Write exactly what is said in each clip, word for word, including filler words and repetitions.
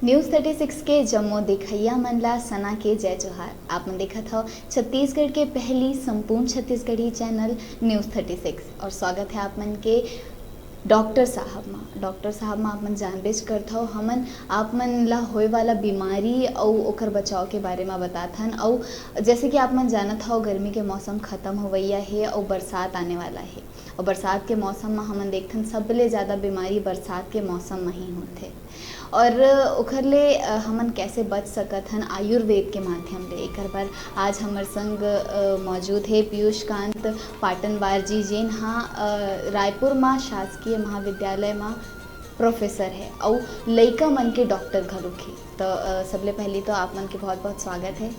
News thirty six के जम्मो देखइया मन ला सना के जय जोहार। आप मन देखत हव छत्तीसगढ़ के पहली संपूर्ण Chhattisgarhi channel News thirty six और स्वागत है आप मन के डॉक्टर साहब मा। डॉक्टर साहब मा आप मन जानबेच करत हव, हमन आप मन ला होए वाला बीमारी अउ ओकर बचाव के बारे मा बताथन। अउ जैसे कि आप मन जानत हव, गर्मी के मौसम खत्म होवइया हे अउ बरसात आने वाला हे। अउ बरसात के मौसम मा हमन देखथन, सबले ज़्यादा बीमारी बरसात के मौसम मा ही होथे। और ओखर ले, अ, हमन कैसे बच सकत हन आयुर्वेद के माध्यम ले, एकर बर आज हमर संग, अ, मौजूद हे पीयूष कांत पाटनवार जी, जेन हा, अ, रायपुर मा शासकीय महाविद्यालय मा प्रोफेसर हे अउ लइका मन के डॉक्टर घलोक हे। तो, अ, सबले पहली तो आप मन के बहुत-बहुत स्वागत हे।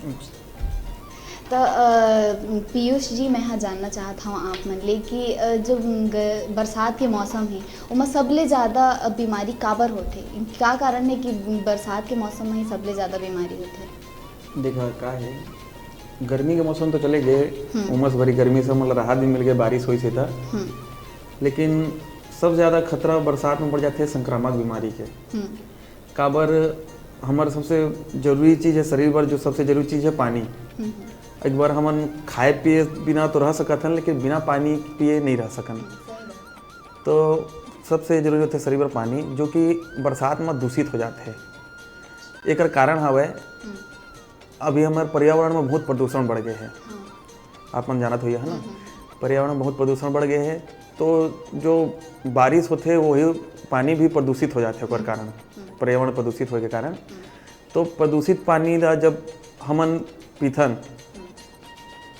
त, अ, पीयूष जी, मैं हा जानना चाहत हव आप मन ले कि, अ, जो ग-, बरसात के मौसम हे, ओमा सबले ज़्यादा, अ, बीमारी काबर होथे? का कारण हे कि बरसात के मौसम में ही सबले ज़्यादा बीमारी होथे? देखा, का हे, गर्मी के मौसम तो चले गए, हम्म। उमस भरी गर्मी से हमन ला राहत भी मिल गए, बारिश होइस हे त। हम्म। लेकिन सबसे ज़्यादा खतरा बरसात में बढ़ जाथे संक्रामक बीमारी के। हम्म। काबर, हमर सबसे जरूरी चीज हे शरीर बर, जो सबसे जरूरी चीज हे पानी। हम्म। एक बार हमन खाए पिए बिना तो रह सकत हन, लेकिन बिना पानी पिए नहीं रह सकन। हम्म, सही बात। तो सबसे जरूरी होथे शरीर बर पानी, जो कि बरसात में दूषित हो जाथे। एकर कारण हवय, हम्म। अभी हमर पर्यावरण में बहुत प्रदूषण बढ़ गए हे। हाँ। आप मन जानत होइया, है ना? हम्म, हम्म। पर्यावरण में बहुत प्रदूषण बढ़ गए हे, तो जो बारिश होथे, वही पानी भी प्रदूषित हो जाथे ओकर हम्म। कारण, हम्म। पर्यावरण प्रदूषित होए के कारण। हम्म। तो प्रदूषित पानी ला जब हमन पीथन, हम्म।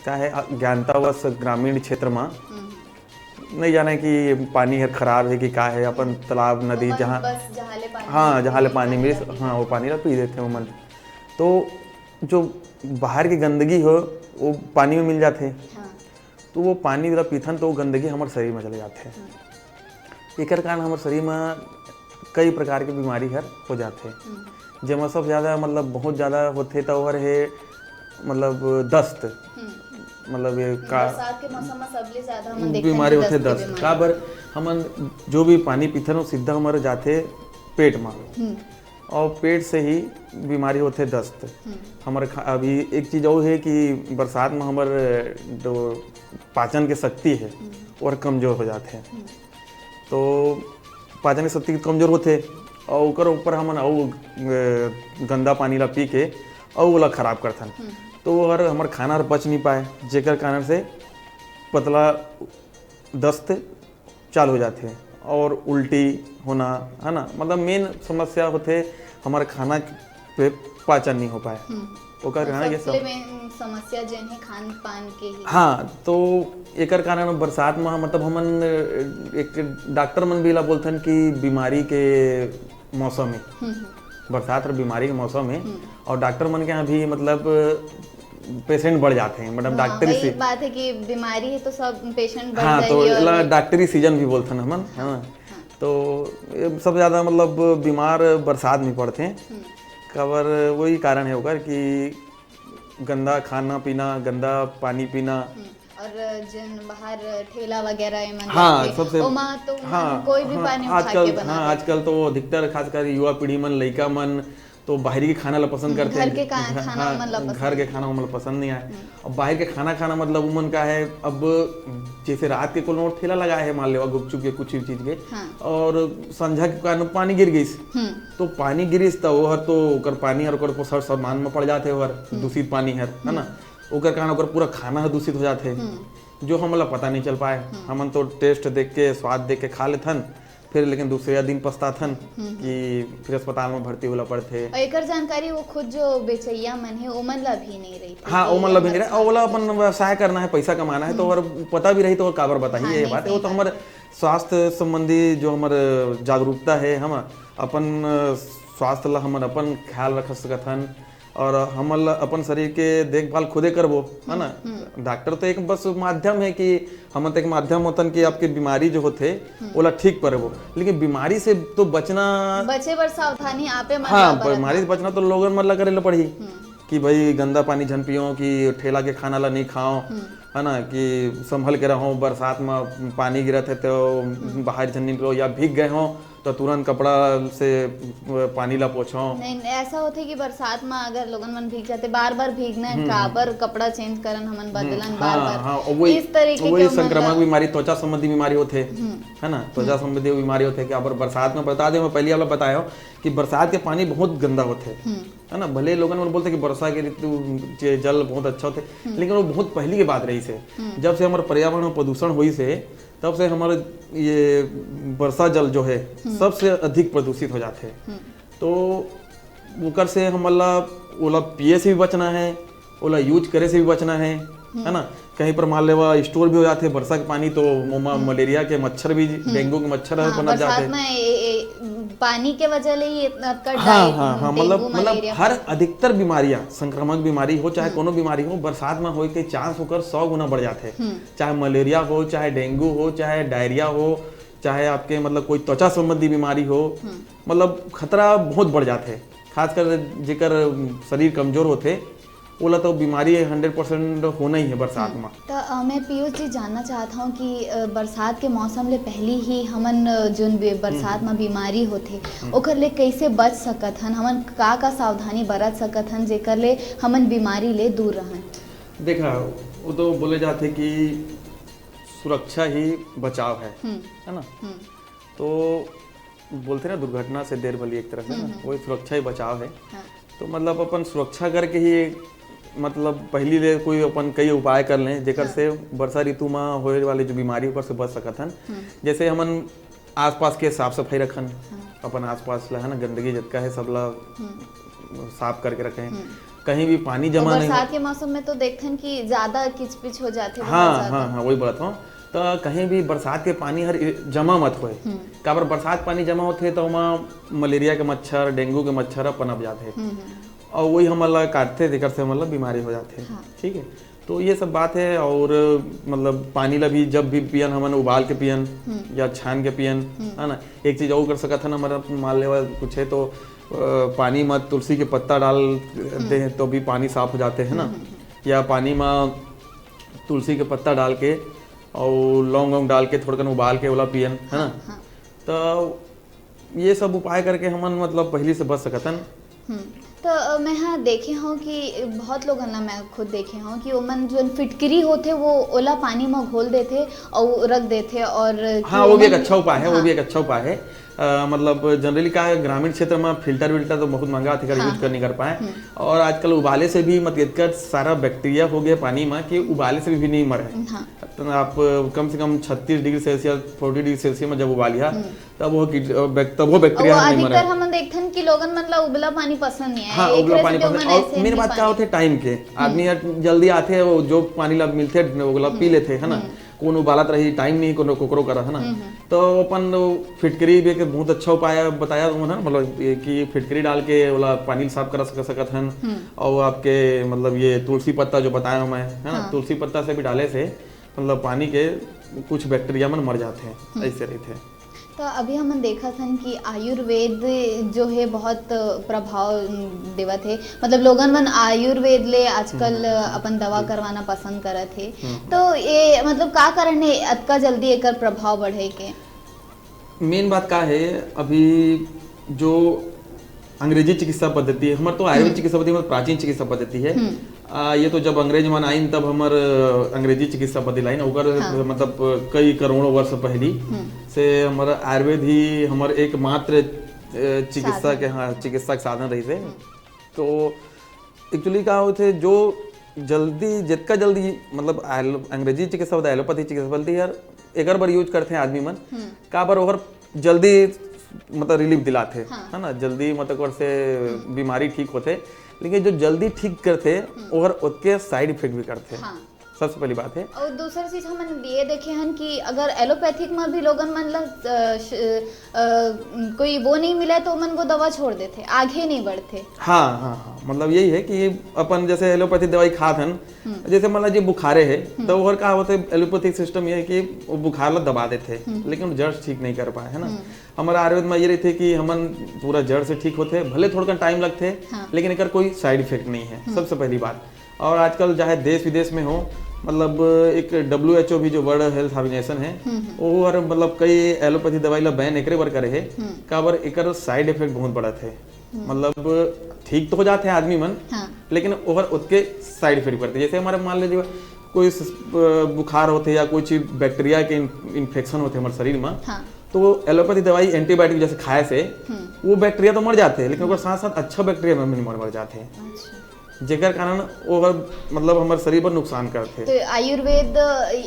का हे, अज्ञानतावश ग्रामीण क्षेत्र में हम्म। नहीं जाने कि पानी हर खराब हे कि का हे, अपन तालाब, नदी, ओमन जहाँ, बस जहाँ ले पानी हाँ, मिलथे, जहाँ ले पानी वहीं मिलिस, जाके हाँ, वो पानी ला पी देथे ओमन। तो जो बाहर की गंदगी हो, वो पानी में मिल जाथे। हाँ। तो वो पानी ला पीथन, तो वो गंदगी हमर शरीर में चले जाथे। हम्म। एकर कारण हमर शरीर में कई प्रकार के बीमारी हर हो जाथे। हम्म। जेमा सबसे ज़्यादा, मतलब, बहुत ज़्यादा होथे, तो हर हे, मतलब, दस्त। हम्म। मतलब, ये का बरसात के मौसम में सबले ज़्यादा हमन देखथन बीमारी कि होथे दस्त के दस्त। बीमारी। काबर, हमन जो भी पानी पीथन, वो सीधा हमर जाथे पेट में। हम्म। और पेट से ही बीमारी होथे दस्त। हम्म। हमर खा-, अभी एक चीज और हे कि बरसात में हमर जो पाचन के शक्ति हे, हम्म। वो कमजोर हो जाथे। हम्म। तो पाचन के शक्ति कमजोर होथे, और ओकर ऊपर हमन अउ, अ, गंदा पानी ला पी के अउ ओला खराब करथन। हम्म। तो वो हर हमर खाना हर पच नहीं पाए, जेकर कारण से पतला दस्त चालू हो जाथे और उल्टी होना, है ना, मतलब main समस्या होथे हमर खाना पे पाचन नहीं हो पाए। हम्म। ओकर तो कारण ये सबले सब main समस्या जेन हे खान पान के ही। हाँ, तो एकर कारण बरसात में, मतलब, हमन एक डॉक्टर मन भी ला बोलथन कि बीमारी के मौसम हे। हम्म, हम्म। बरसात और बीमारी के मौसम हे। हम्म। और डॉक्टर मन के यहाँ भी, मतलब, पेशेंट बढ़ जाथे, मतलब, हाँ, डॉक्टरी वही से बात है कि बीमारी है तो सब पेशेंट बढ़ हाँ, तो जाएंगे और एला डॉक्टरी सीजन भी बोलथन हमन, हाँ। हाँ। तो ये सबसे ज्यादा, मतलब, बीमार बरसात में पड़थे। हम्म। काबर, वही कारण है ओकर कि गंदा खाना पीना, गंदा पानी पीना। हम्म। और जन बाहर ठेला वगैरह एमन हाँ, जाथे, सबसे ओमा तो हाँ, कोई भी हाँ, पानी उठा आजकल, के बना हाँ, दे। आजकल तो अधिकतर, खासकर युवा पीढ़ी मन, लइका मन, तो बाहरी के खाना ला पसंद हम्म, करथे। घर के का-, घ-, खाना हाँ, ओमन ला पसंद घर के नहीं। खाना ओमन ला पसंद नहीं आए। हम्म। अब बाहर के खाना खाना, मतलब, उमन का है, अब जैसे रात के कोनो ठेला लगा है, मान लेवा गुपचुप के, कुछ भी चीज के, हाँ। और संझा के कारण पानी गिर गइस, हम्म। तो पानी गिरिस, त वो हर तो ओकर पानी और ओकर सर सामान में पड़ जाथे, ओहर हम्म। दूषित पानी हर, है ना? हम्म। ओकर कारण ओकर पूरा खाना ह दूषित हो जाथे, हम्म। जो हमन ला पता नहीं चल पाए। हम्म। हमन तो टेस्ट देख के, स्वाद देख के खा लेथन, फिर लेकिन दूसरे दिन पछताथन हम्म। कि फिर अस्पताल में भर्ती होला पड़थे। और एकर जानकारी वो खुद जो बेचैया मन हे, ओमन ला भी नहीं रही थी हाँ, कि ओमन ला भी नहीं रहे, और ओला अपन व्यवसाय करना है, पैसा कमाना है, तो हम्म। अगर पता भी रही तो काबर बताही हाँ, ये नहीं, बात। सही वो तो बात। हमर स्वास्थ्य संबंधी जो हमर जागरूकता है, हम अपन स्वास्थ्य ला हमन अपन ख्याल रख सकत हन, और हमन ला अपन शरीर के देखभाल खुदे करबो, है ना? हम्म। डॉक्टर तो एक बस माध्यम है कि हमन तो एक माध्यम होतन कि आपके बीमारी जो होथे, हम्म। ओला ठीक करबो, लेकिन बीमारी से तो बचना बचे बर सावधानी आपे मन हाँ, ला बरतना। बीमारी से बचना तो लोगन मन ला करे ला पड़ही हम्म। कि भाई गंदा पानी झन पियो, कि ठेला के खाना ला नहीं खाओ, हम्म। है ना, कि संभल के रहो, बरसात में पानी गिरत है तो हम्म। बाहर झन निकलो, या भीग गए हो तो तुरंत कपड़ा से पानी ला पोछो। नहीं, ऐसा होथे कि बरसात में अगर लोगन मन भीग जाथे, बार बार भीगना है, काबर कपड़ा चेंज करन, हमन बदलन बार हाँ, बार। हाँ, और वही इस तरीके वही के मन संक्रामक ला- बीमारी, त्वचा संबंधी बीमारी होथे, है ना? त्वचा संबंधी बीमारी होथे कि अगर बरसात में, बता दें, मैं पहले आप लोग बताए हो कि बरसात के पानी बहुत गंदा होथे, है ना? भले लोगन मन बोलथे कि वर्षा के ऋतु के जल बहुत अच्छा होथे, लेकिन वो बहुत पहली के बात रहिसे। जब से हमारे पर्यावरण में प्रदूषण होइसे, तब से हमारे ये वर्षा जल जो है, सबसे अधिक प्रदूषित हो जाथे। तो ओकर से हमन ला, ओला पिए से भी बचना है, ओला यूज करे से भी बचना है, है ना? कहीं पर मान लेवा स्टोर भी हो जाथे वर्षा के पानी, तो ओमा मलेरिया के मच्छर भी, डेंगू के मच्छर हाँ, पनप जाथे। बरसात में ए, ए, पानी के वजह ले ही इतना अतका हाँ, डाय- हाँ, हाँ, डेंगू, मतलब, मतलब मलेरिया। हर अधिकतर बीमारियां, संक्रामक बीमारी हो चाहे कोनो बीमारी हो, बरसात में होए के चांस ओकर सौ गुना बढ़ जाथे। चाहे मलेरिया हो, चाहे डेंगू हो, चाहे डायरिया हो, चाहे आपके, मतलब, कोई त्वचा संबंधी बीमारी हो, मतलब, खतरा बहुत बढ़ जाथे। खासकर जेकर शरीर कमजोर होथे, ओला तो बीमारी हंड्रेड परसेंट होना ही है बरसात में। तो अ, मैं पीयूष जी जानना चाहत हूँ कि अ, बरसात के मौसम ले पहली ही हमन अ, जोन बे- बरसात में बीमारी होथे, ओकर ले कैसे बच सकत हन? हमन का का सावधानी बरत सकत हन, जेकर ले हमन बीमारी ले दूर रहन? देखा, वो तो बोले जाथे कि सुरक्षा ही बचाव है, है ना? तो बोलथे ना, दुर्घटना से देर भली, एक तरह से ना, वही सुरक्षा ही बचाव है। हाँ। तो मतलब अपन सुरक्षा करके ही, मतलब, पहली ले कोई अपन कई उपाय कर लें, जेकर से वर्षा ऋतु में होए वाले जो बीमारी, ओकर से बच सकत हन। जैसे हमन आसपास के साफ सफाई रखन, अपन आसपास ला, है ना, गंदगी जतका है, सबला साफ करके रखें। कहीं भी पानी जमा नहीं हो। बरसात के मौसम में तो देखथन कि ज्यादा किचपिच हो जाथे, बहुत हाँ, ज्यादा। हाँ, हाँ, वही बोलत हूँ। तो कहीं भी बरसात के पानी हर जमा मत होए, काबर बरसात पानी जमा होथे तो ओमा मलेरिया के मच्छर, डेंगू के मच्छर पनप जाथे, और वही हमन ला काटथे, जेकर से हमन ला बीमारी हो जाथे। ठीक है, तो ये सब बात है। और मतलब पानी ला भी जब भी पियन, हमन उबाल के पियन या छान के पियन, है ना। एक चीज और कर सकत हन, हमारा मान लेवा कुछ है तो अ, पानी में तुलसी के पत्ता डाल दे तो भी पानी साफ हो जाथे, है ना। या पानी में तुलसी के पत्ता डाल के और लौंग वौंग डाल के थोड़कन उबाल के ओला पियन, है ना। तो ये सब उपाय करके हमन, मतलब, पहली से बच सकत हन। हम्म। तो अ, मैं हाँ देखे हूँ कि बहुत लोगन ला मैं खुद देखे हूँ कि ओमन जोन फिटकरी होथे वो ओला पानी में घोल देथे और रख देथे और हाँ, वो भी एक अच्छा उपाय है, वो भी एक अच्छा उपाय है। अ, मतलब जनरली का है, ग्रामीण क्षेत्र में फिल्टर विल्टर तो बहुत महंगा आथे, अगर यूज कर नहीं कर पाए। और आजकल उबाले से भी, मतलब, इतना सारा बैक्टीरिया हो गया पानी में कि उबाले से भी नहीं मरे। हाँ। तो आप कम से कम छत्तीस degree Celsius, forty degree Celsius में जब उबालिया, तब वो किट-, अ, बैक-, तब वो और बैक्टीरिया वो नहीं मरे। अधिकतर हमन देखथन कि लोगन मन ला उबला पानी पसंद नहीं है। हाँ, एकरे उबला से पानी भी ओमन पसंद। और ऐसे मेन नहीं बात क्या पानी। होथे, टाइम के। आदमी यार जल्दी आथे, वो जो पानी ला मिलथे, ओला पी लेथे, है ना। कौन उबालत रही, टाइम नहीं कोनो कोकरो करा, है ना। तो अपन वो फिटकरी भी एक बहुत अच्छा उपाय बताया तुमन, है ना, मतलब ये कि फिटकरी डाल के ओला पानी साफ कर सक-, सकत हन। और आपके, मतलब, ये तुलसी पत्ता जो बताया हूँ मैं, है ना, हाँ। तुलसी पत्ता से भी डाले से, मतलब, पानी के कुछ बैक्टीरिया मन मर जाते हैं, ऐसे रहते हैं। तो अभी हमन देखत हन कि आयुर्वेद जो है बहुत प्रभाव देवत है, मतलब लोगन मन आयुर्वेद ले आजकल अपन दवा करवाना पसंद करत है। तो ये मतलब का कारण है अतका जल्दी एकर प्रभाव बढ़े के? मेन बात का है, अभी जो अंग्रेजी चिकित्सा पद्धति है, हमार तो आयुर्वेद चिकित्सा पद्धति, हमार प्राचीन चिकित्सा पद्धति है। आ, ये तो जब अंग्रेज मन आइन तब हमर, अ, अंग्रेजी चिकित्सा पद्धति लाइन, ओकर हाँ। मतलब, अ, कई करोड़ों वर्ष पहली से हमर आयुर्वेद ही हमर एकमात्र, अ, चिकित्सा साधन। के, हाँ, चिकित्सा के साधन रहिस है। तो एक्चुअली का होथे, जो जल्दी, जितना जल्दी, मतलब, आयुर्वे-, अंग्रेजी चिकित्सा होता है, एलोपैथी चिकित्सा बोलती है यार, एकर बर यूज करते हैं आदमी मन, काबर ओकर जल्दी, मतलब, रिलीफ दिलाथे, हाँ। है ना, जल्दी, मतलब, ओकर से बीमारी ठीक होथे। लेकिन जो जल्दी ठीक करथे, ओकर ओतके साइड इफेक्ट भी करथे। हाँ। सबसे पहली बात है। और दूसर चीज हमन ये देखे हन कि अगर एलोपैथिक में भी लोगन मन ला, अ, श-, अ, कोई वो नहीं मिले तो मन वो दवा छोड़ देथे, आगे नहीं बढ़थे। हाँ, हाँ, हाँ, मतलब यही है कि अपन जैसे एलोपैथी दवाई खात हन, जैसे मतलब जे बुखारे है, तो ओकर का होथे, एलोपैथिक सिस्टम ये है कि वो बुखार ला दबा देथे, लेकिन जड़ से ठीक नहीं कर पाए, है ना। हमारा आयुर्वेद में ये रहिथे कि हमन पूरा जड़ से ठीक होथे, भले थोड़ा टाइम लगथे, हाँ। लेकिन एकर कोई साइड इफेक्ट नहीं है, सबसे पहली बात। और आजकल चाहे देश विदेश में हो, मतलब एक W H O भी जो World Health Organization है, हम्म, हम्म। वो हर मतलब कई एलोपैथी दवाई ला बैन एकरे बर करे हे, हम्म। काबर एकर साइड इफेक्ट बहुत बड़ा थे। हम्म। मतलब ठीक तो हो जाते हैं आदमी मन, हाँ। लेकिन ओहर ओतके साइड इफेक्ट करते। जैसे हमारे मान लीजिए कोई स-, अ, बुखार होते या कोई चीज बैक्टीरिया के इन-, इन्फेक्शन होते हमारे शरीर में, हाँ। तो वो एलोपैथी दवाई एंटीबायोटिक जैसे खाए से हम्म। वो बैक्टीरिया तो मर जाते हैं, लेकिन ओकर साथ साथ अच्छा बैक्टीरिया भी मर, मर जाते हैं। अच्छा। जेकर कारण ओकर मतलब हमर शरीर पर नुकसान करथे। तो आयुर्वेद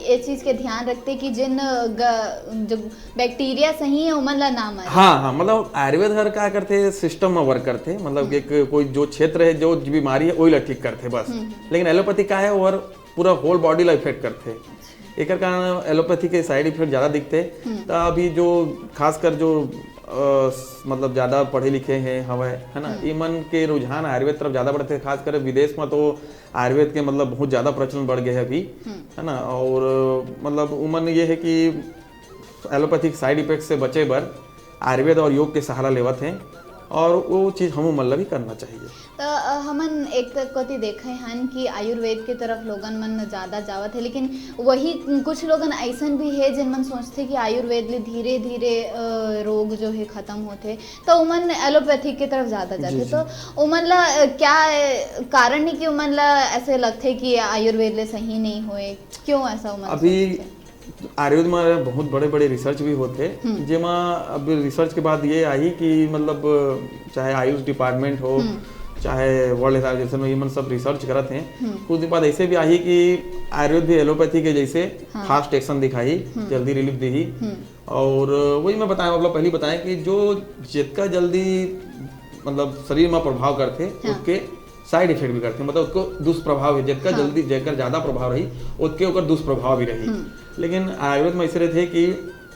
ये चीज के ध्यान रखते कि जिन ग-, जो बैक्टीरिया सही है, ओमन ला ना मारे। हाँ, हाँ, मतलब आयुर्वेद हर का करथे, सिस्टम में वर्क करथे, मतलब हम्म। एक कोई जो क्षेत्र है, जो बीमारी है, वही ला ठीक करथे बस। हम्म, हम्म। लेकिन एलोपैथी का है, वो हर पूरा होल बॉडी ला इफेक्ट करथे। अच्छा। एकर कारण एलोपैथी के साइड इफेक्ट ज्यादा दिखथे। हम्म। त अभी जो खासकर जो, अ, स-, मतलब ज्यादा पढ़े लिखे हैं हवय, है ना, हम्म। इमन के रुझान आयुर्वेद तरफ ज्यादा बढ़थे। खासकर विदेश में तो आयुर्वेद के मतलब बहुत ज्यादा प्रचलन बढ़ गए है अभी, हम्म। है ना। और, अ, मतलब उमन ये है कि एलोपैथिक साइड इफेक्ट से बचे बर आयुर्वेद और योग के सहारा लेवत हैं, और वो चीज हम मन ला भी करना चाहिए। त, अ, हमन एक त-, कोति देखे हन कि आयुर्वेद के तरफ लोगन मन ज्यादा जावत है, लेकिन वही कुछ लोगन ऐसन भी है जिन मन सोचथे कि आयुर्वेद ले धीरे-धीरे, अ, रोग जो है खत्म होथे, त उमन एलोपैथिक के तरफ ज्यादा जी, जाथे। जी। तो उमन ला, अ, क्या, अ, कारण है कि उमन ला ऐसे लगथे कि आयुर्वेद ले सही नहीं होए? क्यों ऐसा उमन अभी सोचथे? आयुर्वेद में बहुत बड़े-बड़े रिसर्च भी होथे, हम्म। जेमा अब रिसर्च के बाद ये आही कि मतलब चाहे आयुष डिपार्टमेंट हो, हम्म। चाहे वर्ल्ड हेल्थ ऑर्गेनाइजेशन हो, ये मन सब रिसर्च करत हैं। हम्म। कुछ दिन बाद ऐसे भी आही कि आयुर्वेद भी एलोपैथी के जैसे हाँ। फास्ट एक्शन दिखाही, हम्म। जल्दी रिलीफ देही। हम्म। और वही मैं बताया, मतलब पहले बताया कि जो जितना जल्दी मतलब शरीर में प्रभाव करथे, हाँ। उसके साइड इफेक्ट भी करथे, मतलब उसको दुष्प्रभाव है, जितना हाँ। जल्दी, जेकर ज्यादा प्रभाव रही, ओतके ओकर दुष्प्रभाव भी रही। हम्म। लेकिन आयुर्वेद में ऐसे रहते हैं कि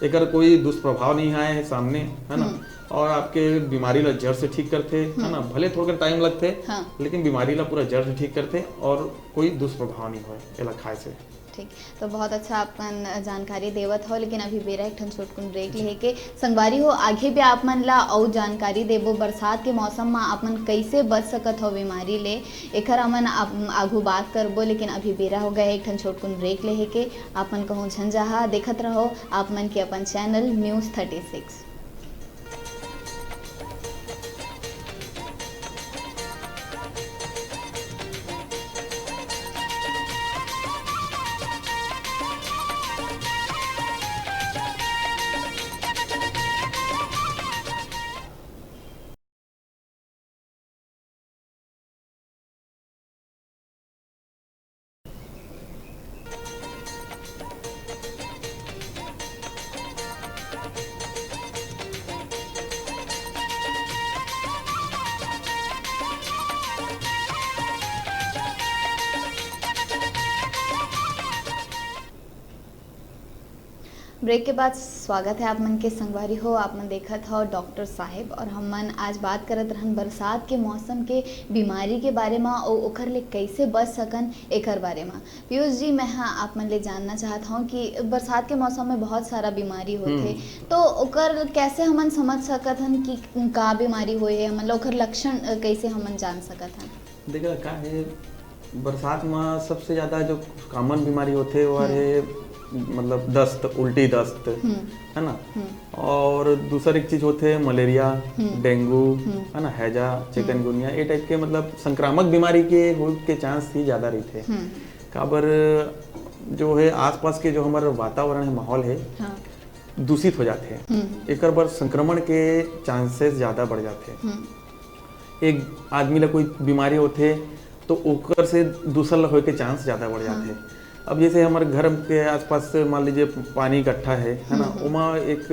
एकर कोई दुष्प्रभाव नहीं आए है सामने, है ना? हम्म। और आपके बीमारी ला जड़ से ठीक करथे, है ना? हम्म। भले थोड़ा टाइम लगथे, हाँ। लेकिन बीमारी ला पूरा जड़ से ठीक करथे और कोई दुष्प्रभाव नहीं होए एला खाए से। ठीक, तो बहुत अच्छा आपन जानकारी देवत हो, लेकिन अभी बेरा एक ठन छोटकुन ब्रेक लेहे के। संगवारी हो, आगे भी आप मन ला अउ जानकारी देबो, बरसात के मौसम मा आप मन कैसे बच सकत हो बीमारी ले, एखर हमन आप, आगू बात करबो, लेकिन अभी बेरा हो गए एक ठन छोटकुन ब्रेक लेहे के। आप मन कहूँ झन जाहा, देखत रहो आप मन के अपन channel news thirty six. Break के बाद स्वागत है आप मन के। संगवारी हो, आप मन देखत हो डॉक्टर साहेब, और हमन आज बात करत रहन बरसात के मौसम के बीमारी के बारे मा, ओ-, ओखर ले कैसे बच सकन, एकर बारे मा। पीयूष जी, मैं हा आप मन ले जानना चाहत हूँ कि बरसात के मौसम में बहुत सारा बीमारी होथे, हम्म। तो ओकर कैसे हमन समझ सकत हन कि का बीमारी होए है, मतलब ओकर लक्षण, अ, कैसे हमन जान सकत हन? देखा, का है, बरसात में सबसे ज्यादा जो कॉमन बीमारी होथे, वो हम्म। है, मतलब, दस्त, उल्टी दस्त, हम्म। है ना? हम्म। और दूसर एक चीज होथे, मलेरिया, हम्म। डेंगू, हम्म। है ना, हैजा, हम्म। चिकनगुनिया, ये टाइप के, मतलब, संक्रामक बीमारी के होए के चांस ही ज्यादा रहिथे। हम्म। काबर, जो है, आसपास के जो हमारा वातावरण है, माहौल है, हाँ। दूषित हो जाथे। हम्म। एकर बर संक्रमण के चांसेस ज्यादा बढ़ जाथे। हम्म। एक आदमी ला कोई बीमारी होथे, तो ओकर से दूसर ला होए के चांस ज्यादा बढ़ जाथे। हाँ। अब जैसे हमारे घर के आसपास से, मान लीजिए, पानी इकट्ठा है, है ना, हम्म, हम्म। ओमा एक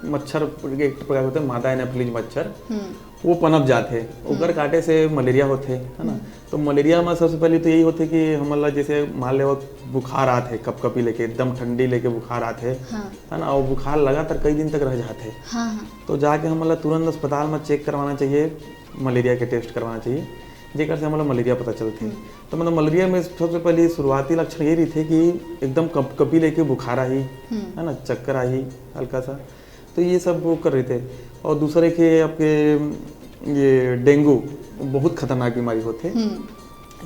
मच्छर, एक प्रकार होथे, मादा एनाफिलीज मच्छर, हम्म। वो पनप जाथे, ओकर हम्म। काटे से मलेरिया होथे, है ना। हम्म। तो मलेरिया में सबसे पहले तो यही होथे कि हमन ला, जैसे मान लेवा, बुखार आत है, कपकपी लेके, एकदम ठंडी लेके बुखार आत है, हाँ। है ना, और बुखार लगातार कई दिन तक रह जात है, हाँ, हाँ। तो जाके हमन ला तुरंत अस्पताल में चेक करवाना चाहिए, मलेरिया के टेस्ट करवाना चाहिए, जेकर से हमन ला मलेरिया पता चलथे। हम्म। तो मतलब मलेरिया में सबसे पहले शुरुआती लक्षण ये रहिथे कि एकदम कपकपी लेके बुखार आही, हम्म। है ना, चक्कर आही हल्का सा, तो ये सब वो कर रहे थे। और दूसरे के आपके ये डेंगू बहुत खतरनाक बीमारी होथे। हम्म।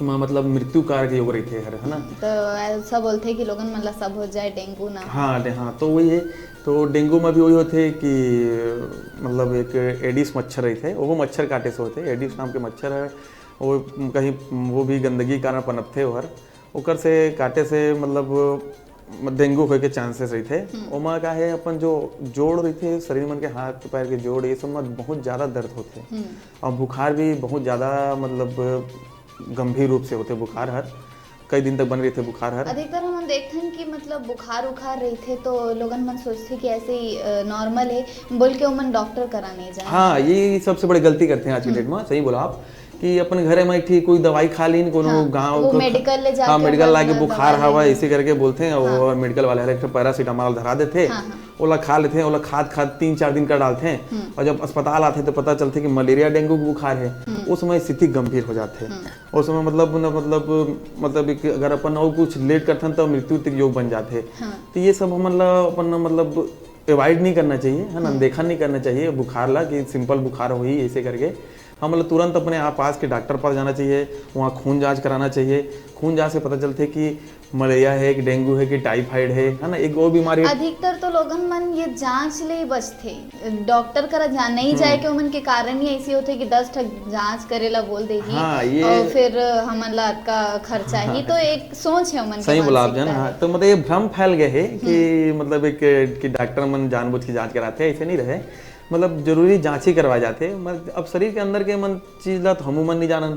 एमा मतलब मृत्यु कारक योग रहिथे हर, है ना? तो ऐसा बोलथे कि लोगन मन ला सब हो जाए, डेंगू ना। हाँ, डे-, हाँ, तो वही है। तो डेंगू में भी वही होथे कि मतलब एक एडिस मच्छर रहिथे, वो मच्छर काटे से होथे। एडिस नाम के मच्छर है, वो कहीं, वो भी गंदगी कारण पनपथे ओहर, ओकर से काटे से मतलब डेंगू होए के चांसेस रहिथे। ओमा का है, अपन जो जोड़ रहिथे शरीर मन के, हाथ पैर के जोड़, ये सब में बहुत ज़्यादा दर्द होथे। और बुखार भी बहुत ज़्यादा मतलब गंभीर रूप से होथे बुखार हर, कई दिन तक बने रहिथे बुखार हर। अधिकतर हमन देखथन कि मतलब बुखार उखार रहिथे तो लोगन मन सोचथे कि ऐसे ही नॉर्मल है बोल के ओमन डॉक्टर करा नहीं जाए। हाँ, ये सबसे बड़ी गलती करते हैं आज की डेट में, सही बोला आप, कि अपन घरे में एक ठी कोई दवाई खा लीन, कोनो हाँ, गाँव वो को- मेडिकल ले जाके हाँ, मेडिकल अपन लाके दवाई बुखार ले हवा लेन। इसे करके बोलते हैं, और मेडिकल वाले हर एक ठो पैरासीटामोल धरा देथे, हाँ, हाँ। ओला खा लेथे, ओला खात खात तीन चार दिन कर डालथे, और जब अस्पताल आथे तो पता चलथे कि मलेरिया डेंगू के बुखार है। उस समय स्थिति गंभीर हो जाथे। उस समय मतलब न, मतलब मतलब एक, अगर अपन और कुछ लेट करथन तो मृत्यु तक योग बन जाथे। हाँ। तो ये सब हमन ला अपन मतलब अवॉइड नहीं करना चाहिए, है ना, देखा नहीं करना चाहिए बुखार ला कि सिंपल बुखार होही ऐसे करके। हमन ला तुरंत अपने आप पास के डॉक्टर पास जाना चाहिए, वहाँ खून जांच कराना चाहिए। खून जांच से पता चलथे कि मलेरिया है कि डेंगू है कि टाइफाइड है, है ना, एक और बीमारी है। अधिकतर तो लोगन मन ये जांच ले ही बचथे, डॉक्टर करा जा नहीं जाए के ओमन के कारण ही ऐसी होथे कि दस ठक जांच करे ला बोल देही हाँ, ये- और फिर हमन ला अतका खर्चा ही। तो एक सोच है ओमन के सही बोला आप जान। मानसिकता। हाँ, तो मतलब ये भ्रम फैल गए है कि मतलब एक कि डॉक्टर मन जानबूझ के जांच कराथे, ऐसे नहीं रहे। मतलब जरूरी जांच ही करवा जाथे। मतलब अब शरीर के अंदर के मन चीज ला तो हमू मन नहीं जानन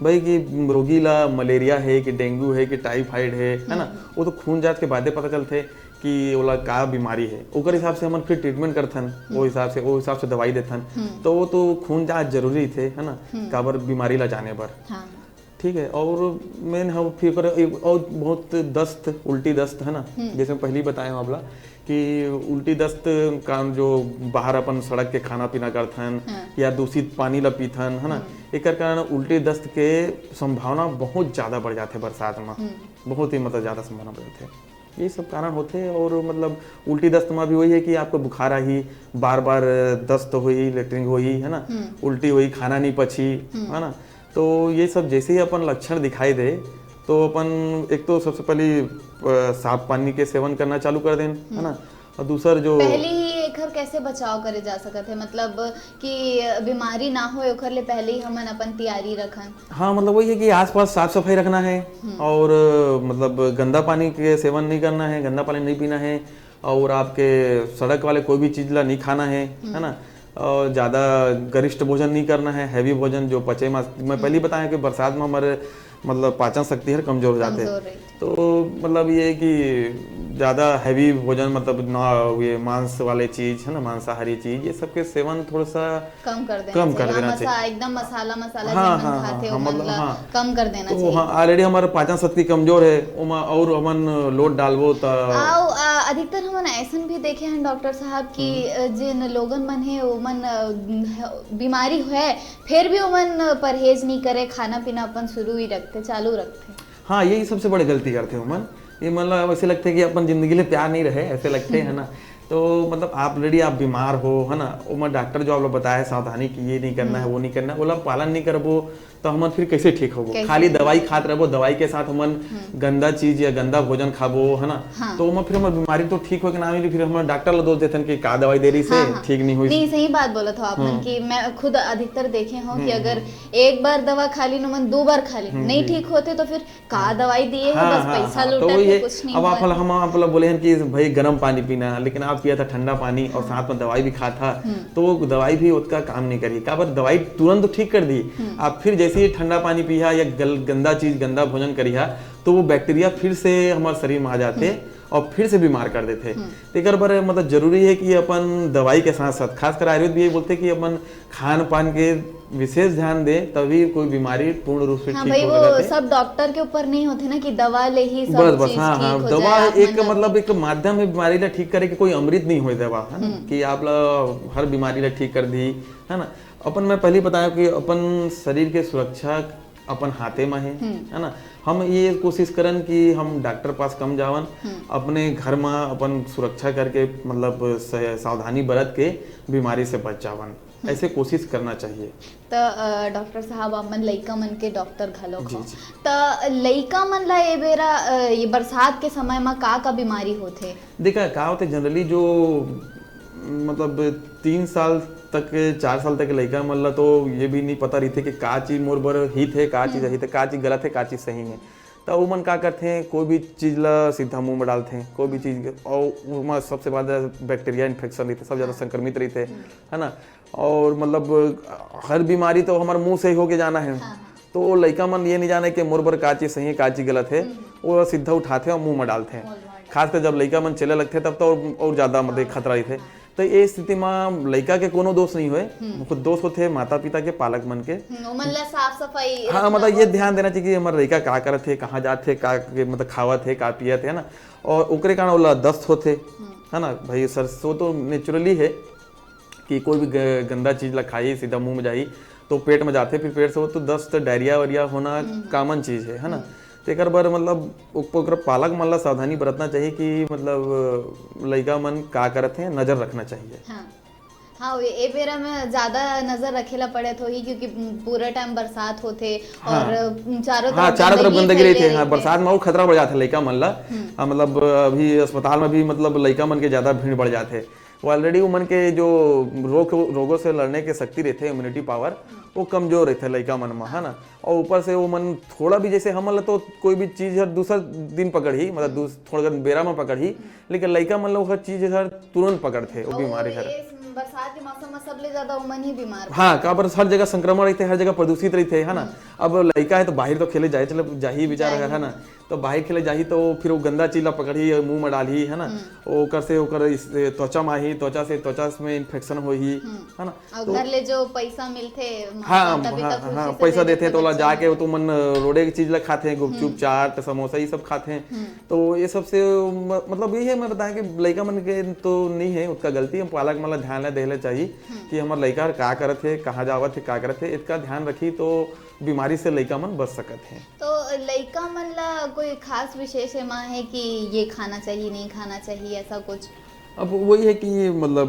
भाई कि रोगी ला मलेरिया है कि डेंगू है कि टाइफाइड है, है ना, वो तो खून जांच के बादे पता चलथे कि ओला का बीमारी है, ओकर हिसाब से हमन फिर ट्रीटमेंट करथन, वो हिसाब से, वो हिसाब से दवाई देथन। तो वो तो खून जांच जरूरी थे, है ना, काबर बीमारी ला जाने बर। हाँ। ठीक है, और मेन हम फिर ओकर एक और बहुत दस्त, उल्टी दस्त, है ना, जैसे मैं पहले ही बताया हूँ आपला कि उल्टी दस्त का जो बाहर अपन सड़क के खाना पीना करथन हाँ। या दूषित पानी ला पीथन, है ना, एकर कारण उल्टी दस्त के संभावना बहुत ज़्यादा बढ़ जाथे बरसात में, बहुत ही मतलब ज़्यादा संभावना बढ़ जाथे। ये सब कारण होथे। और मतलब उल्टी दस्त में भी वही है कि आपको बुखार आही, बार बार दस्त होही, लेटरिन होही, है ना, उल्टी होही, खाना नहीं पची, है ना। तो ये सब जैसे ही अपन लक्षण दिखाई दे तो अपन एक तो सबसे पहले अ, साफ पानी के सेवन करना चालू कर देन, है ना। और दूसर जो पहले ही एकर कैसे बचाव करे जा सकत है, मतलब कि बीमारी ना होए ओकर ले पहले ही हमन अपन तैयारी रखन। हाँ, मतलब वही है कि आसपास साफ सफाई रखना है और अ, मतलब गंदा पानी के सेवन नहीं करना है, गंदा पानी नहीं पीना है, और आपके सड़क वाले कोई भी चीज ला नहीं खाना है, है ना। और ज़्यादा गरिष्ठ भोजन नहीं करना है, हैवी भोजन जो पचे मा-, मैं पहले ही बताया कि बरसात में हमारे मतलब पाचन शक्ति हर कमजोर हो जाते कमजोर हैं। रही। तो मतलब ये है कि ज़्यादा हैवी भोजन, मतलब ना, ये मांस वाले चीज, है ना, मांसाहारी चीज, ये सबके सेवन थोड़ा सा कम कर देना कम चाहिए। कर हाँ, देना मसा-, चाहिए। एकदम मसाला मसाला हाँ, जेमन हाँ, खाथे हाँ, ओमन मतलब, ला हाँ। कम कर देना तो चाहिए। हाँ, ऑलरेडी हमारा पाचन शक्ति कमजोर है, ओमा और हमन लोड डालबो त आओ, आ, अधिकतर हमन ऐसन भी देखे हैं डॉक्टर साहब कि अ, जिन लोगन मन है ओमन अ, बीमारी है फिर भी ओमन परहेज नहीं करे, खाना पीना अपन शुरू ही रखते, चालू रखते। हाँ, यही सबसे बड़ी गलती करते हो मन। ये मतलब ऐसे लगते कि अपन जिंदगी ले प्यार नहीं रहे, ऐसे लगते है ना। तो मतलब आप ऑलरेडी आप बीमार हो, है ना, ओमा डॉक्टर जो आप लोग बताए सावधानी कि ये नहीं करना है, वो नहीं करना है, ओला पालन नहीं करबो तो हमन फिर कैसे ठीक होबो? कैसे? खाली दवाई खात रहबो, दवाई के साथ हमन गंदा चीज या गंदा भोजन खाबो, है ना। हाँ। तो ओमा फिर हमर बीमारी तो ठीक होए के नाम ही नहीं, फिर हमन डॉक्टर ला दोष देथन कि का दवाई दे रही से हाँ, हाँ। ठीक नहीं हुई। नहीं, सही बात बोलत हो आप मन कि मैं खुद अधिकतर देखे हूँ कि अगर एक बार दवा खा ली, ओमन दो बार खा ली, नहीं ठीक होते तो फिर का दवाई दिए है, हाँ, बस हाँ, पैसा हाँ, तो लुटा वही के है। कुछ नहीं अब आप हुआ। हम आप लोग बोले हैं कि भाई गर्म पानी पीना, लेकिन आप पिया था ठंडा पानी और साथ में दवाई भी खा था, तो वो दवाई भी उसका काम नहीं करी। काबर दवाई तुरंत तो ठीक कर दी, आप फिर जैसे ही ठंडा पानी पिया या गल, गंदा चीज, गंदा भोजन करिया, तो वो बैक्टीरिया फिर से हमारे शरीर में आ जाते और फिर से बीमार कर देते। तो एक बार मतलब जरूरी है कि अपन दवाई के साथ साथ, खासकर आयुर्वेद भी ये बोलते हैं कि अपन खान पान के विशेष ध्यान दे, तभी कोई बीमारी पूर्ण रूप से हाँ ठीक भाई, हो वो जाते। सब डॉक्टर के ऊपर नहीं होते ना कि दवा ले ही सब बस बस चीज हाँ ठीक हाँ, हो दवा जाए, एक मतलब मतलब एक माध्यम है बीमारी ला ठीक करे कि कोई अमृत नहीं होए दवा, है ना, कि आप ला हर बीमारी ला ठीक कर दी, है ना। अपन मैं पहले ही बताया कि अपन शरीर के सुरक्षा अपन हाथे में है, है ना। हम ये कोशिश करन कि हम डॉक्टर पास कम जावन, अपने घर में अपन सुरक्षा करके मतलब स-, सावधानी बरत के बीमारी से बच जावन। ऐसे कोशिश करना चाहिए। त अ, डॉक्टर साहब, आप मन लइका मन के डॉक्टर घलोक जी, हो, जी। त लइका मन ला ए बेरा अ, ये बरसात के समय म का का बीमारी होथे? देखा, का होथे, जनरली जो मतलब तीन साल तक, चार साल तक के लइका मन ला तो ये भी नहीं पता रहिथे कि का चीज मोर बर हित है, का चीज अहित है, का चीज गलत है, का चीज सही है। त वो मन का करथे, कोई भी चीज ला सीधा मुंह में डालथे, कोई भी चीज, और ओमा सबसे ज्यादा बैक्टीरिया इन्फेक्शन रहिथे, सब ज्यादा संक्रमित रहिथे, है ना। और मतलब हर बीमारी तो हमारे मुंह से ही होके जाना है। तो वो लइका मन ये नहीं जाने कि मोर बर का चीज सही है, का चीज गलत है, वो सीधा उठाथे और मुंह में डालथे। खासकर जब लइका मन चले लगथे, तब तो और, और ज्यादा मतलब खतरा रहिथे। तो ये स्थिति में लइका के कोनो दोष नहीं होए, खुद दोष होथे माता पिता के, पालक मन के। हम्म, ओमन ला साफ सफाई हाँ, रखना मतलब ये ध्यान देना चाहिए कि हमारे लइका का करत है, कहाँ जात है, का के मतलब खावत है, का पियत है ना, और ओकरे कारण ओला दस्त होथे, है ना भाई। सरसों तो नेचुरली है कि कोई भी ग- गंदा चीज ला खाई, सीधा मुंह में जाई, तो पेट में जाथे, फिर पेट से वो तो दस्त, डायरिया वायरिया होना कॉमन चीज है, है ना। तो एकर बर मतलब ओक- ओकर पालक मन ला सावधानी बरतना चाहिए कि मतलब लइका मन का करत हैं, नजर रखना चाहिए। हाँ। हाँ, ए ए बेरा में ज्यादा नजर रखे ला पड़त होही, क्योंकि पूरा टाइम बरसात होथे हाँ। और चारों तरफ हाँ, चारों तरफ गंदगी रहिथे। फैले हाँ, बरसात में और खतरा बढ़ जाथे लइका मन ला। हाँ, मतलब अभी अस्पताल में भी मतलब लइका मन के ज्यादा भीड़ बढ़ जाथे। वो ऑलरेडी उमन के जो रोग रोगों से लड़ने के शक्ति रहिथे, इम्यूनिटी पावर, वो कमजोर रहिथे लइका मन में, है ना। और ऊपर से वो मन थोड़ा भी, जैसे हमन ला तो कोई भी चीज हर दूसर दिन पकड़ही, मतलब दूस थोड़ा कन बेरा में पकड़ही, लेकिन लइका मन ला वो हर चीज हर तुरंत पकड़थे, वो बीमारी हर। बरसात के मौसम में सबले ज्यादा उमन ही बीमार हाँ, काबर हर जगह संक्रमण रहिथे, हर जगह प्रदूषित रहिथे, है ना। अब लइका है तो बाहर तो खेले जाए, चले जाही बेचारा, है ना। तो बाहर खेले जाही तो फिर वो गंदा चीज ला पकड़ही और मुंह में डालही, है ना। ओकर से ओकर इस त्वचा में आही, त्वचा से त्वचा में इन्फेक्शन होही, है ना। और घर ले जो पैसा मिलथे, हाँ, माता पिता हाँ, खुशी हाँ, से पैसा दे देथे तो ओला जाके वो तो मन रोड़े के चीज ला खाथे, गुपचुप, चाट, समोसा, ये सब खाथे। तो ये सबसे म- मतलब यही है, मैं बताया कि लइका मन के तो नहीं है उतना गलती, हम पालक मन ला ध्यान ला देले चाहिए कि हमार लइका हर का करत है, कहाँ जावत है, का करत है, इतका ध्यान रखी तो बीमारी से लइका मन बच सकत हैं। तो लइका मन ला कोई खास विशेष एमा है कि ये खाना चाहिए, नहीं खाना चाहिए, ऐसा कुछ? अब वही है कि मतलब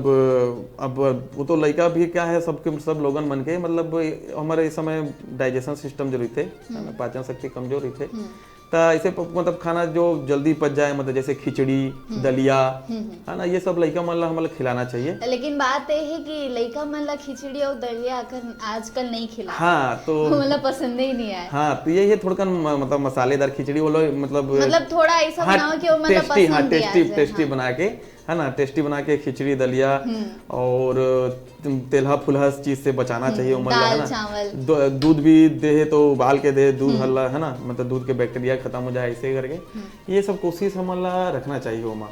अब वो तो लइका भी क्या है, सबके सब लोगन मन के मतलब हमारे इस समय डाइजेशन सिस्टम जो रहिथे, है ना, पाचन शक्ति कमजोर रहिथे, त ऐसे प- मतलब खाना जो जल्दी पच जाए, मतलब जैसे खिचड़ी, दलिया, है ना, ये सब लइका मन ला हमन ला खिलाना चाहिए। लेकिन बात ये है कि लइका मन ला खिचड़ी और दलिया अखन आजकल नहीं खिला, हाँ, तो मतलब पसंद ही नहीं आए। हाँ, तो ये ये थोड़कन म- मतलब मसालेदार खिचड़ी वो लोग मतलब मतलब थोड़ा ऐसा हाँ, बनाओ कि वो मतलब टेस्टी, हाँ, पसंद भी आ टेस्टी, जाए, टेस्टी हाँ। बना के, है ना, टेस्टी बना के खिचड़ी दलिया और तेलहा फुलहा चीज से बचाना चाहिए उमन ला, है दाल, ना। चावल। दू- दूध भी दे तो उबाल के दे, दूध हल्ला, है ना, मतलब दूध के बैक्टीरिया खत्म हो जाए, ऐसे करके ये सब कोशिश हमन ला रखना चाहिए ओमा,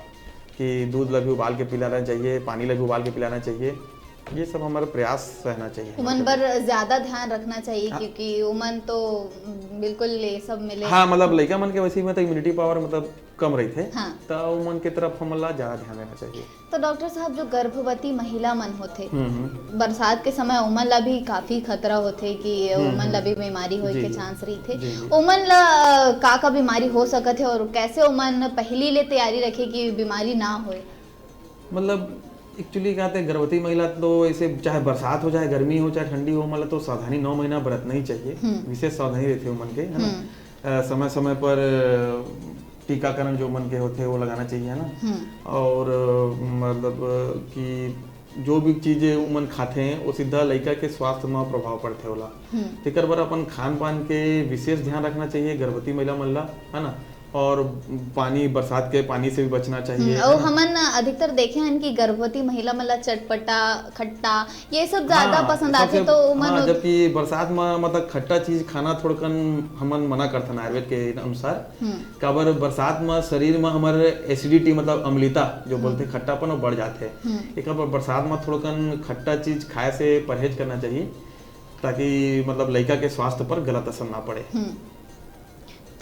कि दूध ला भी उबाल के पिलाना चाहिए, पानी ला भी उबाल के पिलाना चाहिए। ये सब हमारा प्रयास रहना चाहिए। उमन बर ज्यादा ध्यान रखना चाहिए, क्योंकि उमन तो बिल्कुल ये सब मिले। हाँ, मतलब लइका मन के वैसे ही मतलब इम्यूनिटी पावर मतलब कम रहिथे, हाँ। त उमन के तरफ हमन ला ज्यादा ध्यान देना चाहिए। तो डॉक्टर साहब, जो गर्भवती महिला मन होथे, हम्म, हम्म। बरसात के समय उमन ला भी काफी खतरा होथे कि उमन ला भी बीमारी होए जी, के जी। चांस रहिथे। जी, जी। उमन ला अ, का का बीमारी हो सकत है और कैसे उमन पहली ले तैयारी रखे कि बीमारी ना होए? मतलब एक्चुअली क्या कहते हैं, गर्भवती महिला तो ऐसे चाहे बरसात हो, चाहे गर्मी हो, चाहे ठंडी हो, मतलब तो सावधानी नौ महीना बरतना ही चाहिए। विशेष सावधानी रहती है उमन के, है ना। अ, समय समय पर अ, टीकाकरण जो मन के होते हैं वो लगाना चाहिए, है ना। और अ, मतलब अ, कि जो भी चीजें उमन खाते हैं वो सीधा लइका के स्वास्थ्य में प्रभाव पड़ते होला। तेकर बर अपन खान पान के विशेष ध्यान रखना चाहिए गर्भवती महिला मन ला, है ना। और पानी, बरसात के पानी से भी बचना चाहिए, हम्म, है और ना? हमन अधिकतर देखे हन कि गर्भवती महिला मन ला चटपटा, खट्टा, ये सब ज्यादा हाँ, पसंद आथे, सबसे- तो उमन हाँ, उत- जबकि बरसात में मतलब खट्टा चीज खाना थोड़कन हमन मना करथन आयुर्वेद के अनुसार। काबर बरसात में शरीर में हमर एसिडिटी मतलब अम्लता जो बोलते खट्टापन वो बढ़ जाते। एक बार बरसात में थोड़कन खट्टा चीज खाए से परहेज करना चाहिए, ताकि मतलब लइका के स्वास्थ्य पर गलत असर ना पड़े। हम्म।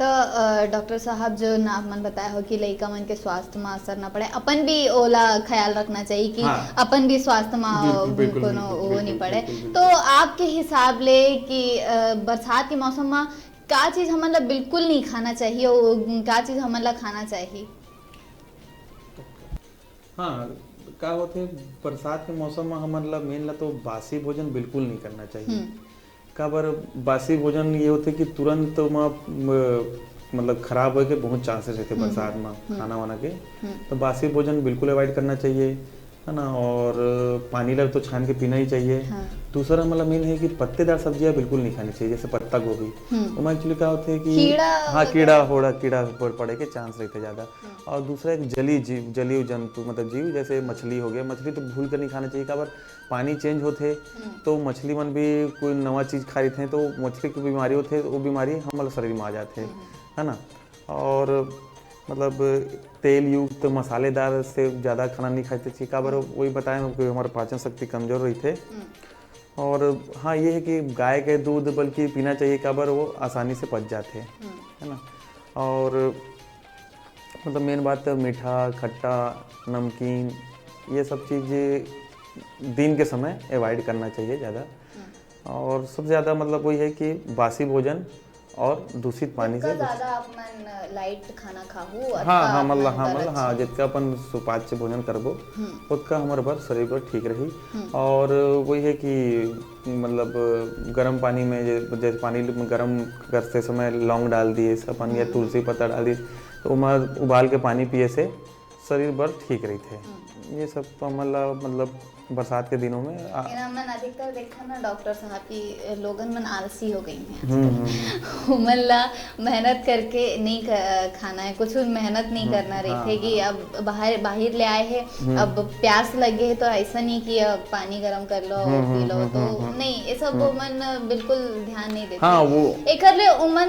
तो अ, डॉक्टर साहब, जो ना आप मन बताए हो कि लइका मन के स्वास्थ्य में असर ना पड़े, अपन भी ओला ख्याल रखना चाहिए कि हाँ। अपन भी स्वास्थ्य में बिल्कुल, बिल्कुल, कोनो बिल्कुल, वो बिल्कुल, नहीं पड़े। बिल्कुल, बिल्कुल। तो आपके हिसाब ले कि अ, बरसात के मौसम में का चीज हमन ला बिल्कुल नहीं खाना चाहिए और का चीज हमन ला खाना चाहिए? हाँ, का होथे, बरसात के मौसम म हमन ला, मेन ला तो बासी भोजन बिल्कुल नहीं करना चाहिए। हम्म। काबर, बासी भोजन ये होथे कि तुरंत म, म, मतलब, खराब होए के बहुत चांसेस रहते हम्म, बरसात हम्म, में हम्म। खाना वाना के। हम्म। तो बासी भोजन बिल्कुल अवॉइड करना चाहिए, है ना। और पानी ला तो छान के पीना ही चाहिए। हाँ। दूसरा, मतलब, मेन है कि पत्तेदार सब्जियां बिल्कुल नहीं खानी चाहिए, जैसे पत्ता गोभी। हम्म। ओमा एक्चुअली का होथे कि कीड़ा हाँ, वगैरह। कीड़ा होड़ा, कीड़ा पड़-, पड़े के चांस रहते ज्यादा। हम्म। और दूसरा, एक जलीय जीव, जलीय जंतु, मतलब, जीव जैसे मछली हो गया, मछली तो भूल कर नहीं खाना चाहिए, काबर पानी चेंज होथे, हम्म। तो मछली मन भी कोई नवा चीज खा रही थे, तो मछली की बीमारी होथे, वो बीमारी हमारे शरीर में आ जाते, हम्म। है ना। और, मतलब, तेल युक्त मसालेदार से ज्यादा खाना नहीं खाते चाहिए, काबर हम्म। वही बताए कि हमारा पाचन शक्ति कमजोर रही थे। हम्म। और हाँ, ये है कि गाय के दूध बल्कि पीना चाहिए, काबर वो आसानी से पच जाते हैं, हम्म। है ना। और, मतलब, मेन बात तो मीठा, खट्टा, नमकीन, ये सब चीज़ दिन के समय अवॉइड करना चाहिए ज़्यादा। हम्म। और सबसे ज़्यादा, मतलब, वही है कि बासी भोजन और दूषित पानी से बच- ज्यादा आप मन लाइट खाना खाहू, हाँ, हाँ, मतलब, हाँ, मतलब, हाँ, जितना अपन सुपाच्य भोजन करबो, हम्म। उतना हमारे बर, शरीर बर ठीक रही। हम्म। और वही है कि, मतलब, गर्म पानी में जे-, जैसे पानी में गर्म करते समय लौंग डाल दिए अपन, या हम्म। तुलसी पत्ता डाल दिए, तो ओमा उबाल के पानी पिए से शरीर बर ठीक रहिथे। हम्म। ये सब तो हमन ला, मतलब, बरसात के दिनों में आ- लेकिन हमन अधिकतर देखथन ना, डॉक्टर साहब, कि लोगन मन आलसी हो गई हैं। हम्म, हम्म, हम्म। उमन ला मेहनत करके नहीं क-, खाना है, कुछ मेहनत नहीं हम्म, करना हाँ, रहिथे कि हाँ। अब बाहर, बाहर ले आए हैं, हम्म। अब प्यास लगे है तो ऐसा नहीं कि अब पानी गरम कर लो, हम्म, पी हम्म, लो, हम्म, तो हम्म, हम्म। नहीं, ये सब हम्म। उमन बिल्कुल ध्यान नहीं देथे। हाँ, वो एकर ले उमन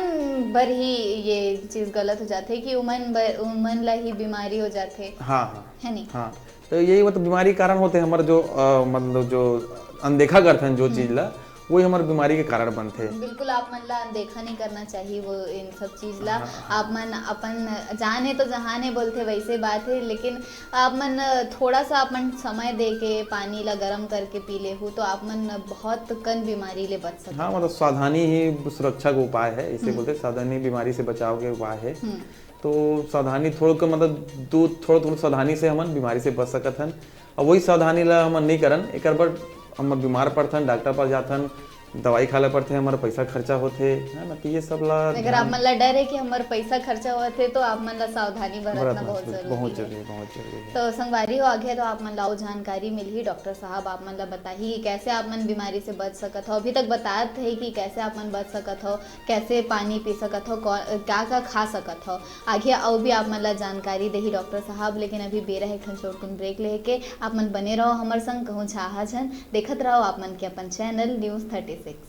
बर ही ये चीज गलत हो जाथे कि उमन बर, उमन ला ही बीमारी हो जाथे। हाँ, हाँ। है नहीं? हाँ, तो यही, मतलब, बीमारी के कारण होथे हमर जो, अ, मतलब, जो अनदेखा करथन जो हम्म। चीज ला, वही हमर बीमारी के कारण बनथे। बिल्कुल, आप मन ला अनदेखा नहीं करना चाहिए वो, इन सब चीज ला। हाँ, हाँ। आप मन अपन जान है तो जहान है बोलथे, वैसे बात है, लेकिन आप मन थोड़ा सा अपन समय दे के पानी ला गर्म करके पी लेहू, तो आप मन बहुत कन बीमारी ले बच सकत हाँ, हो। मतलब, सावधानी ही सुरक्षा का उपाय है, इसे हम्म। बोलते हैं, सावधानी बीमारी से बचाव के उपाय है। हम्म। तो सावधानी थोड़ा, मतलब, दो, थोड़ा, थोड़ा सावधानी से हमन बीमारी से बच सकत हन। और वही सावधानी ला हमन नहीं करन, एकर बर हमन बीमार पड़थन, डॉक्टर पास जाथन, दवाई खा ले पड़थे, हमारा पैसा खर्चा होथे, है ना। तो ये सब ला अगर आप ध्यान मन ला डर है कि हमारा पैसा खर्चा होथे, तो आप मन ला सावधानी बरतना बरतना बहुत जरूरी बहुत है। जरूरी, बहुत जरूरी है। तो संगवारी हो, आगे तो आप मन ला अउ जानकारी मिलही, डॉक्टर साहब आप मन ला बताही कि कैसे आप मन बीमारी से बच सकत हो। अभी तक बतात है कि कैसे आप मन बच सकत हो, कैसे पानी पी सकत हो, कौ-, का का खा सकत हो। आगे अउ भी आप मन ला जानकारी देही डॉक्टर साहब, लेकिन अभी बेरा है एक ठन छोटकुन ब्रेक लेके। आप मन बने रहो हमर संग, कहूँ छाहा झन, देखत रहो आप मन के अपन चैनल न्यूज़ थर्टी सिक्स।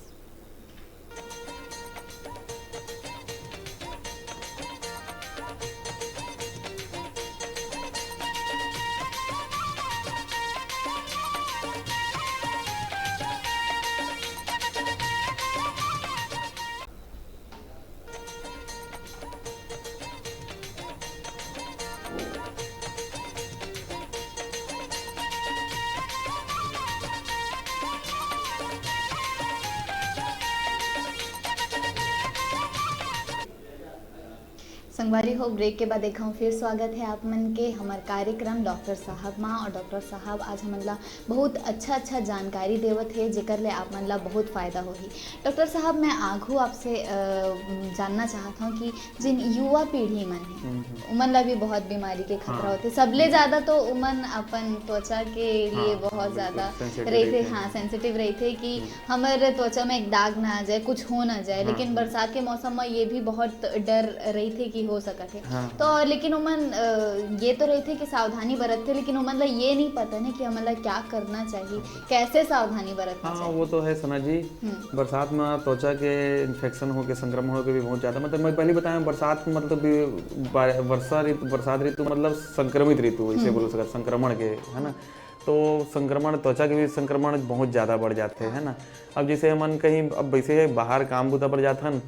संगवारी हो, ब्रेक के बाद एक घाव फिर स्वागत है आप मन के हमर कार्यक्रम डॉक्टर साहब मा। और डॉक्टर साहब आज हमन ला बहुत अच्छा अच्छा जानकारी देवत हे, जेकर ले आप मन ला बहुत फायदा होही। डॉक्टर साहब, मैं आघू आपसे, अ, जानना चाहत हूँ कि जिन युवा पीढ़ी मन हे, हम्म, हम्म। उमन ला भी बहुत बीमारी के खतरा हाँ। होथे। सबले हम्म। ज्यादा तो उमन अपन त्वचा के लिए हाँ, बहुत हाँ, ज्यादा बिल्कुल, sensitive रहिथे, रहते हैं। हाँ, सेंसिटिव रहिथे कि हम्म। हमर त्वचा में एक दाग ना आ जाए, कुछ हो ना जाए। हाँ, लेकिन हाँ। बरसात के मौसम में ये भी बहुत डर रहिथे कि हो सकत हे। हाँ, तो हाँ। लेकिन उमन, अ, ये तो रहिथे कि सावधानी बरतथे, लेकिन उमन ला ये नहीं पता ना कि हमन ला क्या करना चाहिए, हाँ। कैसे सावधानी बरतना हाँ, चाहिए। वो तो है सना जी। हम्म। बरसात में त्वचा के इन्फेक्शन होके, संक्रमण होके भी बहुत ज्यादा, मतलब, मैं पहले बताया, बरसात मतलब भी बा-, वर्षा ऋतु, बरसात ऋतु मतलब संक्रमित ऋतु, इसे हम्म। बोल सकत, संक्रमण के, है ना। तो संक्रमण, त्वचा के भी संक्रमण बहुत ज्यादा बढ़ जाते हैं, है ना। अब जैसे हमन कहीं, अब वैसे है, बाहर काम बुता पर जाथन, हम्म।